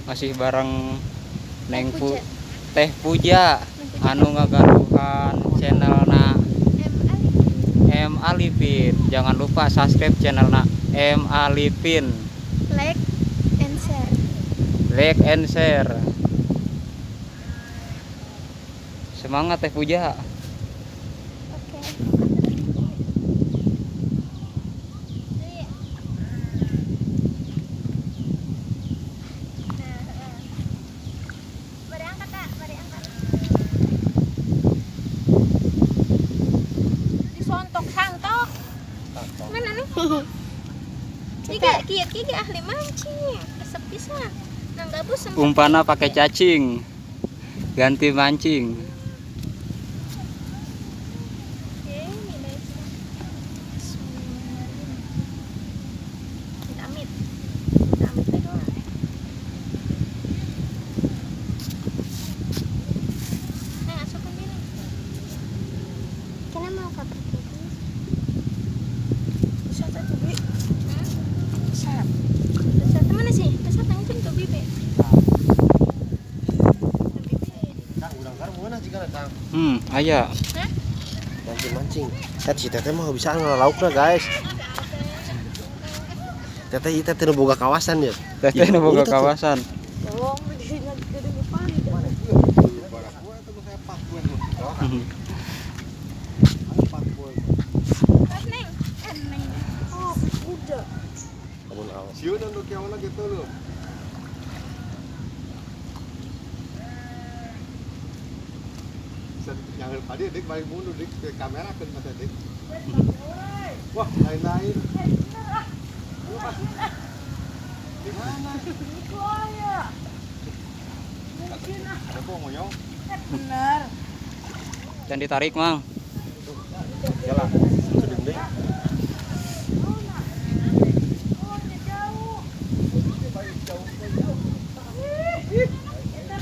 Masih bareng Neng Pu Teh Puja anu ngagaduhan channelna M Alipin. Jangan lupa subscribe channelna M Alipin. Like and share. Like and share. Semangat Teh Puja. Oke. Disontok-santok. Mana nih? Kieu kieu ahli mancing. Resep pisan. Nang gabus sempet. Umpana pakai cacing. Ganti mancing. Amit. Amit doang. Nah, asupin diri. Kita mau ke Besar tuh, Bi. Besar. Besar mana sih? Besar yang itu bibi. Aya. Mancing-mancing. Si teteh mah bisa ngelauk lah, guys. Teteh ieu teh boga kawasan ya. Teteh nu boga kawasan. Tolong di sini gede depan. Neng. Neng. Oh, udah. Sieun anu kiawana gitu loh. Jangan padi dik balik mundur dik ke kamera kan mata dik. Wah, lain-lain. Di mana? Itu aya. Mungkin ah. Ada kok ngoyong. Benar. Jangan ditarik, Mang. Yalah, sedeng deui.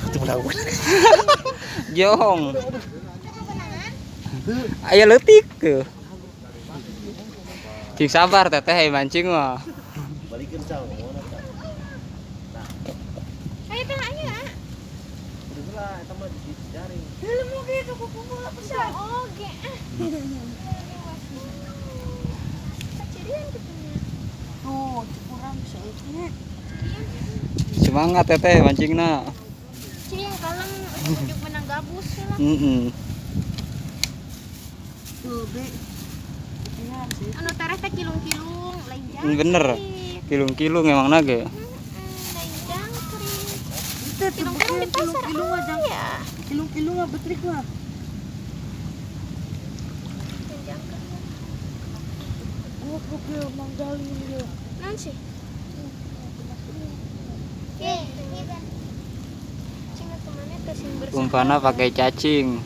Itu menang. Jong. Aya leutik tuh. Cing sabar teteh ai mancing mah. Balikeun cang. Nah. Ayo teh aya. Udah lah eta mah di jaring. Belum gitu kuku besar. Oke. Kecirian kitu. Tuh, kurang saeutik. Semangat teteh mancingna. Cing kalem ujug menang gabus lah. Heeh. Tuh, Bi. Anu tereh teh kilung-kilung lain jangkrik. Bener. Kilung-kilung emang nage. Lain jangkrik. Itu Kilung-kilung di pasar. Kilung-kilung aja. Ya. Kilung-kilung mah betrik mah. Lain jangkrik. Gua kok manggalin dia. Naon sih? Umpana pakai cacing.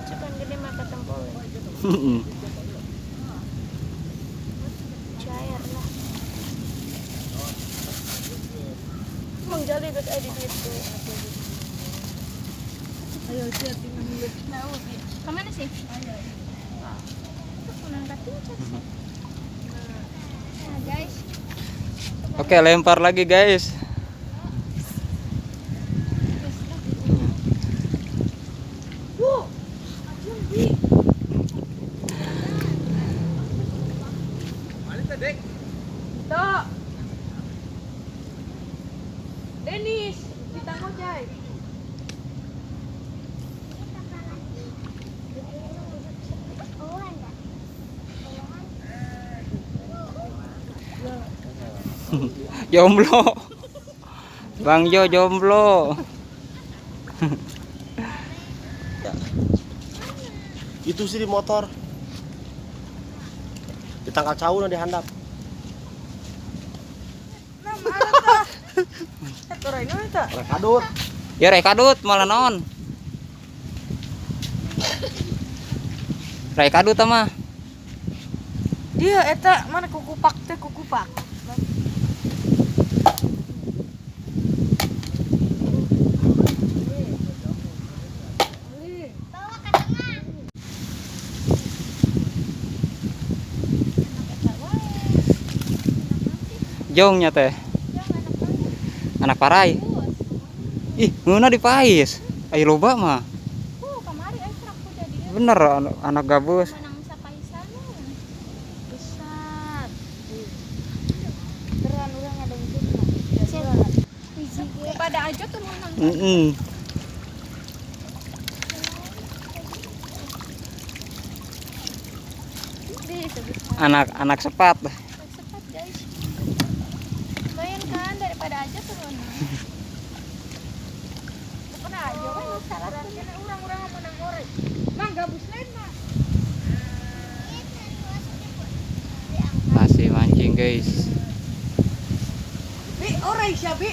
Cuman gede mata tempol. Cair lah. Manggali geus aya di ditu. Ayo siap dengan lu. Nah, kemana sih? Ayo. Nah, guys. Oke, lempar lagi, guys. Tok. Denis, kita ngojay. Jomblo. Bang Jo jomblo. Itu sih di motor. Di tangkal cau di handap. Rek kadut. Ya rek kadut malah naon. Rek kadut mah. Dia eta mana kukupak teh kukupak. Jongnya teh. Anak parai. Ih, ngeunah dipais. Ai loba mah. Kamari ai serak jadi. Bener anak gabus. Menang sapaisan. Besar. Beneran urang ada yang. Pada aja tuh menang. Anak-anak sepat. Anak sepat, guys. Lumayan kan daripada aja tuh menang. Bukan aja kan salah. Urang-urang menang ore. Mang gabus lain mah. Masih mancing, guys. Bi ore sia bi.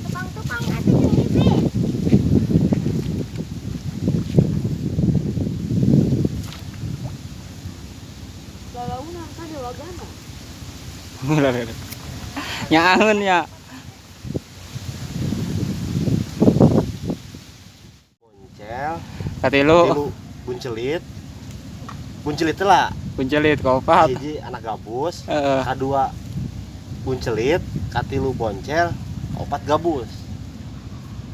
Tukang-tukang atuh jeung bibi. Lalaunan kan wagana. Nyaahun ya. Boncel, Katilu, tilu buncelit. Buncelit teh lah. Buncelit kopat. Hiji anak gabus, Heeh. kadua buncelit, katilu boncel, opat gabus.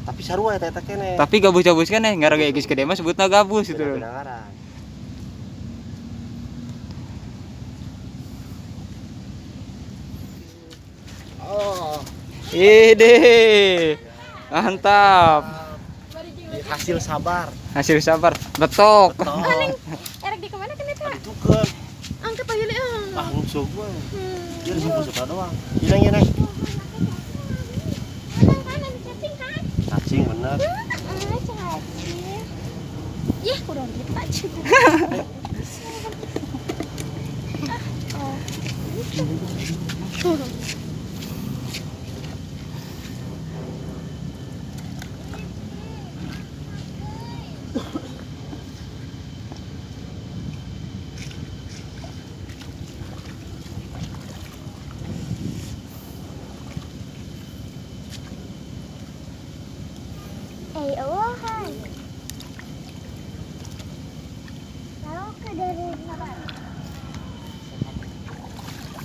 Tapi sarua eta eta keneh. Tapi gabus-gabus keneh, ngaraga geus gede mah sebutna gabus itu. Beda-beda ngaran. Oh, Ide. Mantap. Hasil sabar. Hasil sabar. Betok. Betok. Erek di kemana kan eta? Ditukeun. Angkat aja ah. Ah, ngusuk mah. Dia suka doang. Hilang ya, Neng. Menang kan ada cacing kan? Cacing bener. Ah, cacing. Yah, kurang kita juga. Oh.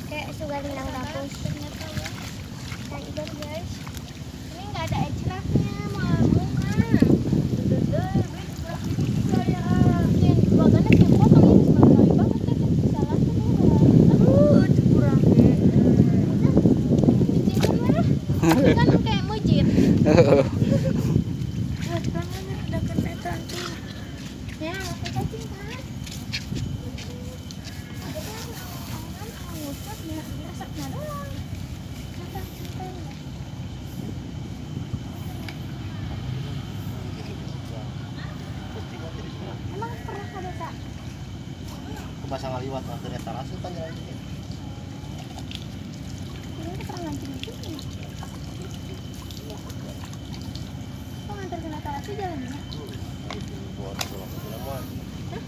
Kayak suka menang gabus. Dan itu guys, ini nggak ada ecraknya, malah bunga. Yang bagannya kayak potong ini sekali banget kan salah tuh. Aduh, kurang ge. Dicingkan mana? Kan kayak mujir. Wah, tangannya udah kena tuh. Ya, kayak cacing kan. Emang pernah ada tak? Bahasa ngaliwat mah teu eta rasa kan jalan ieu. Ini pernah ngancing di sini. Kok nganter ke Natarasi jalannya? Hah?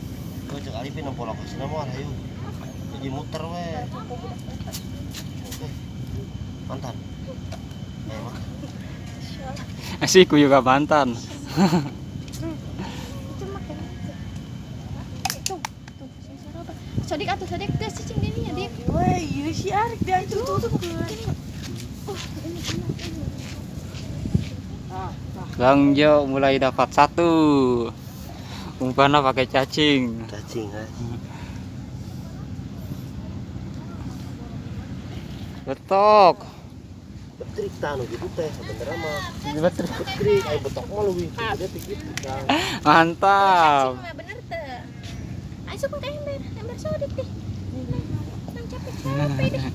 Cek Alifin nempo lokasina mah ayo. Jadi muter we. Mantan. Ayo mah. Asik juga mantan. Itu makan. Tuh, tuh, sodik atuh sodik geus cicing deui nya dik. Weh, ieu si Arik dia itu tuh. Oh, ini enak ini. Bang Jo mulai dapat satu. Umpannya pakai cacing. Cacing, guys. Betok. Betrik tanu gitu teh sebenarnya mah. Betrik. Betrik, ayo betok mah leuwih gede ti kitu Kang. Mantap. Cacing mah bener teu. Ayo sok ka ember, ember sodik deh. Nang capek-capek deh.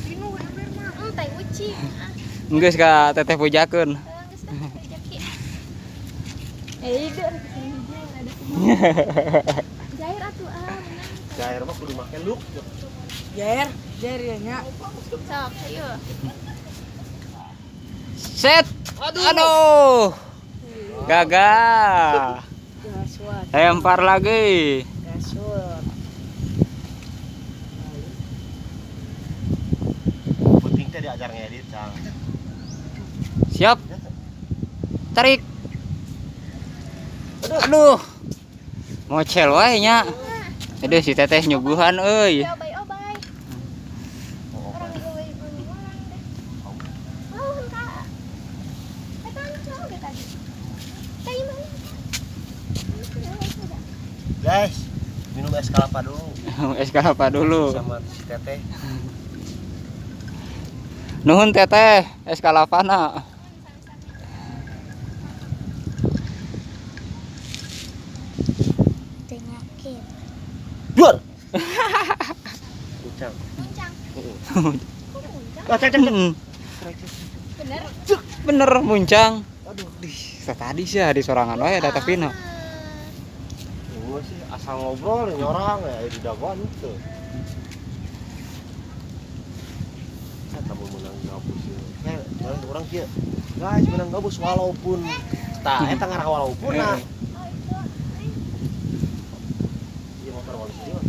Tinu ember mah. Tai ucing. Ah, Geus ka teteh pujakeun. Geus dah rejeki. Itu ada Jair atuh ah menang. Jair mah kudu make luk. Jair, jair ya nya. Sok, ayo. Set. Aduh. Gagal. Gaswat, Lempar lagi. gaswat. Penting teh diajar ngedit, Cang. Siap. Tarik. Aduh. Mocel wae nya. Aduh si teteh nyuguhan euy. Ya obay-obay. Orang gue orang deh. Oh, kak. Eta anu cowok tadi. Tadi mana? Guys, minum es kelapa dulu Es kelapa dulu. sama si teteh. Nuhun teteh, es kalapana. Penyakit. Duar. Ucang. Muncang. Heeh. Kok muncang? Ah, cang, cang, cang. Bener. Bener muncang. Aduh, dih, tadi sih di sorangan wae da tapi na. Gua sih asal ngobrol ya nyorang ya di dagoan itu. Saya tamu menang gabus ya. Kayak kemarin orang kieu. Guys, menang gabus walaupun tah eta ngarah walaupun nah. Oh, itu. Iya motor polisi dia.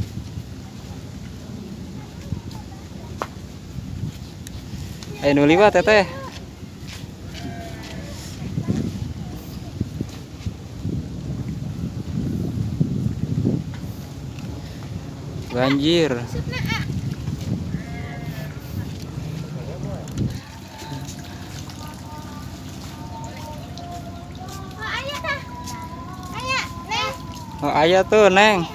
Ayo nu liwat teteh. Banjir. Maksudnya ah. Oh, aya tah. Aya, Neng. Oh, aya tuh, Neng.